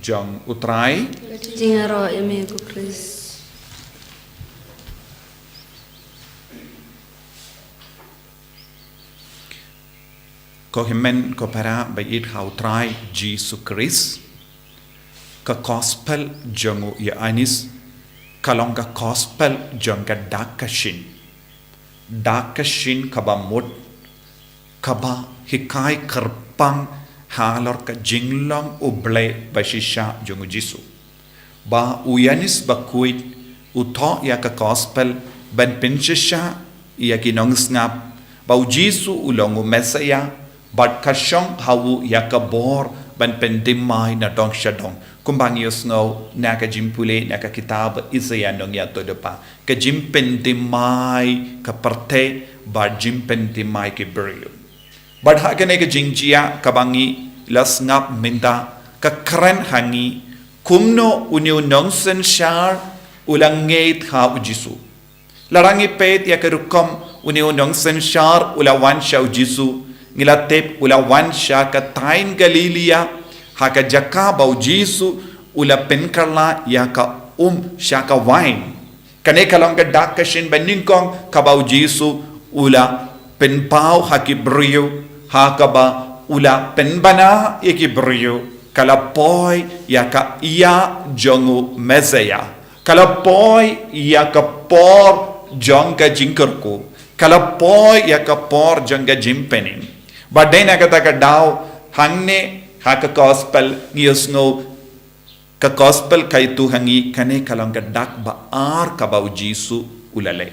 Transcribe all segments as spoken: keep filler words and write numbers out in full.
jong U Trai. Jingïaroh ïa me ko Khrist. Ko hynmen ko para ba ïeit ha U Trai Jisu Khrist. Ka gospel jong u Ïoannis ka long ka gospel jong ka dak ka shin. Dak ka shin kaba mut, kaba hikai kyrpang halor ka jinglong U Blei ba shisha jong u Jisu. Ba u Ïoannis Bakhuid u thoh ïa ka gospel ban pynshisha ïa ki nongsngap ba u Jisu u long u Messaïah, bad ka shong ha u ïa ka bor ban pynthymmai na dong sha dong. Kumba ngi ïohsngew na ka jingpule na ka kitab Isaïah nongïathuhlypa, ka jingpynthymmai ka pyrthei bad jingpynthymmai ki briew. Bad ha kane ka jingjia kaba ngi la sngap mynta, ka kren ha ngi kumno une u nongsynshar u la ngeit ha u Jisu. Lada ngi peit ïa ka rukom une u nongsynshar u la wan sha u Jisu, ngi la tip u la wan sha ka thaiñ Galilaïa, ha ka jaka ba u Jisu u la pynkylla ïa ka um sha ka wain. Kane ka long ka dak ka shin ba nyngkong kaba u Jisu u la pynpaw ha ki briew, ha kaba u la pynbna ïa ki briew, ka la poi ïa ka ïa jong u Messaïah. Ka la poi ïa ka por jong ka jingkyrkhu. Ka la poi ïa ka por jong ka jingpynim. Bad dei na kata ka daw hangne ha ka gospel ngi ïohsngew ka gospel ka ïathuh ha ngi kane ka long ka dak ba ar kaba u Jisu u la leh.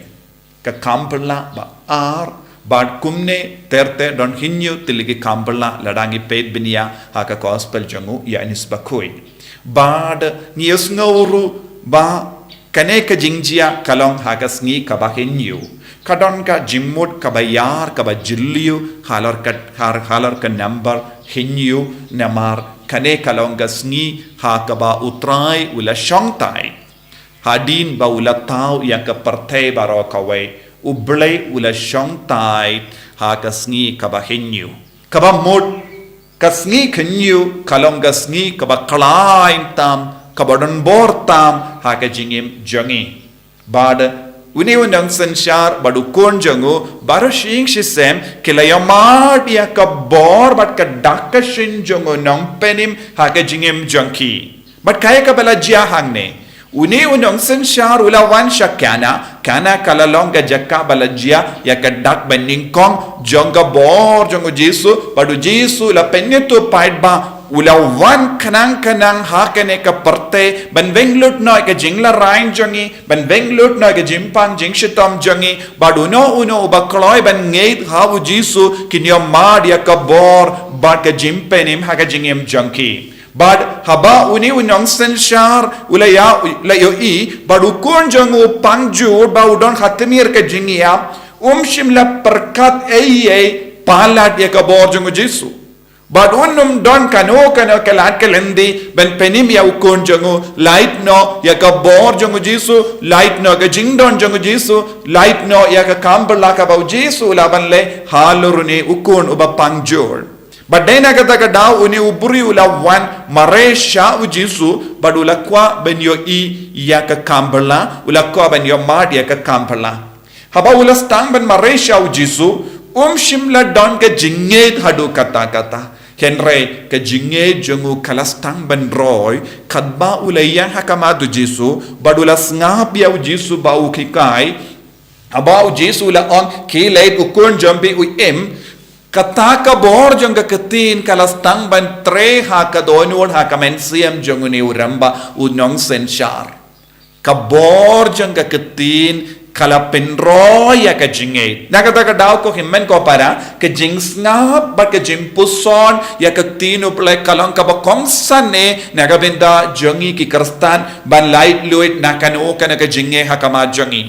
Ka kam pyrla ba ar, bad kumne ter ter don hynñiew tylli ki kam pyrla lada ngi peit bniah ha ka gospel jong u Ïoannis Bakhuid. Bad ngi ïohsngew ruh ba kane ka jingjia ka long ha ka sngi kaba hynñiew. Ka don ka jingmut kaba ïar kaba jylliew halor ka, halor ka number hynñiew namar kane ka long ka sngi ha kaba U Trai u la shong thait. Hadien ba u la thaw ïa ka pyrthei baroh kawei, U Blei u la shong thait ha ka sngi kaba hynñiew. Kaba mut ka sngi hynñiew ka long ka sngi kaba khlaiñ tam, kaba don bor tam ha ka jingim jong ngi. Bad une u nongsynshar bad u khun jong u baroh shi ïing shi sem ki la ïohmad ïa ka bor bad ka dak ka shin jong u nongpynim ha ka jingim jong ki. Bad kaei kaba la jia hangne? Une u nongsynshar u la wan sha Kana. Kana ka la long ka jaka ba la jia ïa ka dak ba nyngkong jong ka bor jong u Jisu, bad u Jisu u la pynïathuh paidbah, u la wan khnang khnang ha kane ka pyrthei ban weng lut noh ïa ka jingïaleh jong ngi, ban weng lut noh ïa ka jingpang jingshitom jong ngi, bad uno uno uba kloi ban ngeit ha u Jisu kin ïohmad ïa ka bor bad ka jingpynim ha ka jingim jong ki. Bad haba une u nongsynshar u la ïa, u la ïohi ba u khun jong u u pang jur, ba u don ha tmier ka jingïap, um shym la pyrkhat ei ei palat ïa ka bor jong u Jisu. Bad un ym don kano kano ka lad ka lynti ban pynim ïa u khun jong u, lait noh ïa ka bor jong u Jisu, lait noh ka jingdon jong u Jisu, lait noh ïa ka kam pyrla kaba u Jisu u la ban leh halor une u khun uba pang jur. Bad dei na kata ka daw une u briew u la wan mareh sha u Jisu, bad u la kwah ban ïohi ïa ka kam pyrla, u la kwah ban ïohmad ïa ka kam pyrla. Haba u la sdang ban mareh sha u Jisu, um shym la don ka jingngeit haduh katta katta. Hynrei ka jingngeit jong u ka la sdang ban roi, katba u la ïeng ha khmat u Jisu, bad u la sngap ïa u Jisu ba u hikai. Haba u Jisu u la ong, khie leit, u khun jong phi u im, kata ka bor jong ka ktien ka la sdang ban treh ha ka dohnud ha ka mynsiem jong une u rangbah, u nongsynshar. Ka bor jong ka ktien ka la pynroi ïa ka jingngeit. Na kata ka daw ko hynmen ko para, ka jingsngap bad ka jingpuson ïa ka ktien U Blei ka long kaba kongsan eh na ka bynta jong ngi ki Khristan ban laitluid na kano kano ka jingeh ha khmat jong ngi.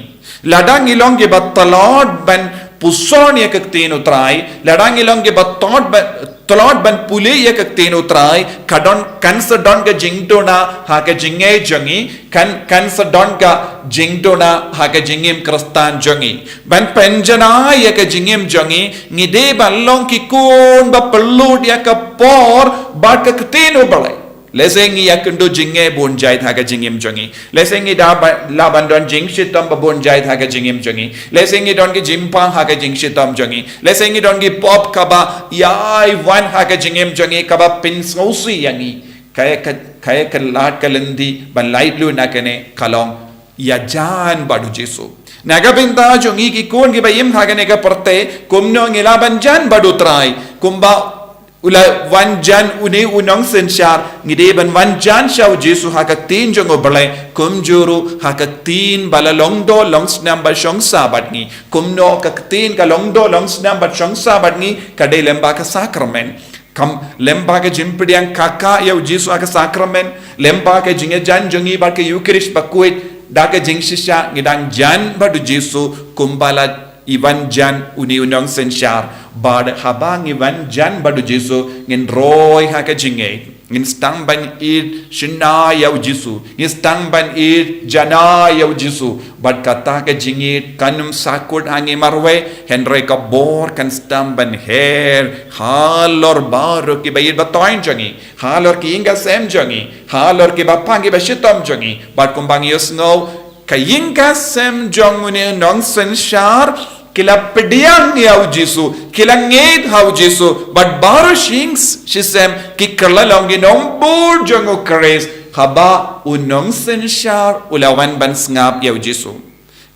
Lada ngi long kiba tlot ban puson ïa ka ktien U Trai, lada ngi long kiba tlot ban, tlot ban pule ïa ka ktien U Trai, ka don, kan sa don ka jingduna ha ka jingngeit jong ngi, kan, kan sa don ka jingduna ha ka jingim Khristan jong ngi. Ban pynjanai ïa ka jingim jong ngi, ngi dei ban long ki khun ba pynlut ïa ka por bad ka ktien U Blei. Lehse ngi ïakynduh jingeh bun jait ha ka jingim jong ngi. Lehse ngi da ba, lah ban don jingshitom ba bun jait ha ka jingim jong ngi. Lehse ngi don ki jingpang ha ka jingshitom jong ngi. Lehse ngi don ki pop kaba ïai wan ha ka jingim jong ngi, kaba pynsngewsih ïa ngi. Kaei ka, kaei ka lad ka lynti ban laitluid na kane ka long ïajan bad u Jisu. Na ka bynta jong ngi ki khun kiba im ha kane ka pyrthei, kumno ngi lah ban jan bad u Trai? Kumba u la wan jan une u nongsynshar, ngi dei ban wan jan sha u Jisu ha ka ktien jong u Blei, kumjuh ruh ha ka ktien ba la long doh long snam bad shong sah bad ngi. Kumno ka ktien ka long doh long snam bad shong sah bad ngi, ka dei lyngba ka sakramen. Kam lyngba ka jingpdiang kaka ïa u Jisu ha ka sakramen, lyngba ka jingïajan jong ngi bad ka Eukharist bakhuid, da ka jingshisha ngi dang jan bad u Jisu, kumba la i wan jan une u nongsynshar. Bad haba ngi wan jan bad u Jisu, ngin roi ha ka jingngeit. Ngin sdang ban ïeit shynna ïa u Jisu. Ngin sdang ban ïeit jana ïa u Jisu. Bad kata ka jingngeit kan ym sahkut ha ngi marwei, hynrei ka bor kan sdang ban her halor baroh kiba ïeit ba thoiñ jong ngi, halor ki ïing ki sem jong ngi, halor ki bapang ki bashitom jong ngi. Bad kumba ngi ïohsngew, ka ïing ka sem jong une u nongsynshar ki la pdiang ïa u Jisu, ki la ngeit ha u Jisu, bad baroh shi ïing shi sem ki kylla long ki nongbud jong u Khrist, haba u nongsynshar u la wan ban sngap ïa u Jisu.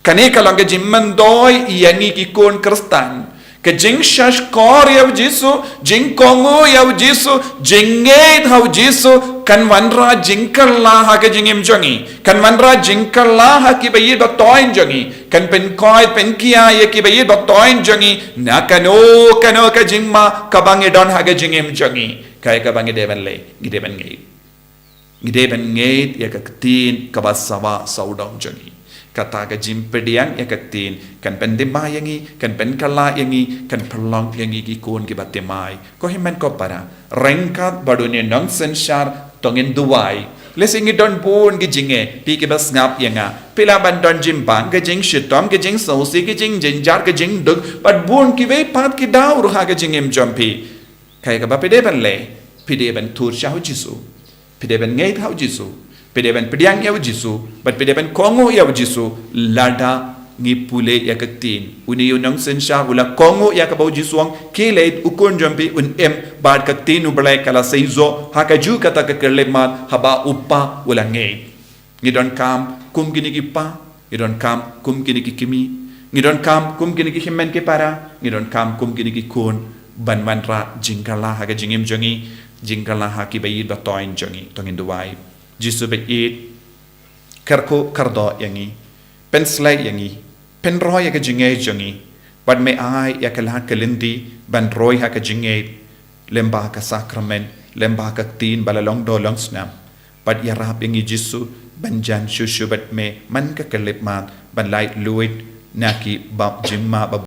Kane ka long ka jingmyntoi ïa ngi ki khun Khristan. Ka jingsngap shkor ïa u Jisu, jingkohnguh ïa u Jisu, jingngeit ha u Jisu, kan wanrah jingkylla ha ka jingim jong ngi. Kan wanrah jingkylla ha kiba ïeit ba thoiñ jong ngi. Kan pynkoit pynkhia ïa kiba ïeit ba thoiñ jong ngi na kano kano ka jingma kaba ngi don ha ka jingim jong ngi. Kaei kaba ngi dei ban leh, ngi dei ban ngeit. Ngi dei ban ngeit ïa ka ktien kaba sawa sawdong jong ngi. Kata ka jingpdiang ïa ka ktien kan pynthymmai ïa ngi, kan pynkylla ïa ngi, kan pynlong ïa ngi ki khun kiba thymmai. Ko hynmen ko para, ryngkat bad une u nongsynshar to ngin duwai. Lehse ngi don bun ki jingeh, phi kiba sngap ïa nga. Phi lah ban don jingbang, ka jingshitom, ka jingsngewsih, ka jingjynjar, ka jingduk, bad bun kiwei pat ki daw ruh ha ka jingim jong phi. Kaei kaba phi dei ban leh, phi dei ban thur sha u Jisu. Phi dei ban ngeit ha u Jisu. Phi dei ban pdiang ïa u Jisu. Bad phi dei ban kohnguh ïa u Jisu. Lada ngi pule ïa ka ktien, une u nongsynshar u la kohnguh ïa kaba u Jisu u ong, khie leit, u khun jong phi un im. Bad ka ktien u Blei ka la seisoh ha kajuh kata ka khyllipmat haba u pa u la ngeit. Ngi donkam kum kine ki pa, ngi donkam kum kine ki kmie, ngi donkam kum kine ki hynmen ki para, ngi donkam kum kine ki khun, ban wanrah jingkylla ha ka jingim jong ngi, jingkylla ha kiba ïeit ba thoiñ jong ngi. To ngin duwai. Jisu ba ïeit, kyrkhu kyrdoh ïa ngi, pynshlei ïa ngi, pynroi ïa ka jingngeit jong ngi, bad me ai ïa ka lad ka lynti ban roi ha ka jingngeit, lyngba ka sakramen, lyngba ka ktien ba la long doh long snam. Bad ïarap ïa ngi Jisu ban jan shuh shuh bad me man ka khyllipmat, ban laitluid na ki bym jingma ba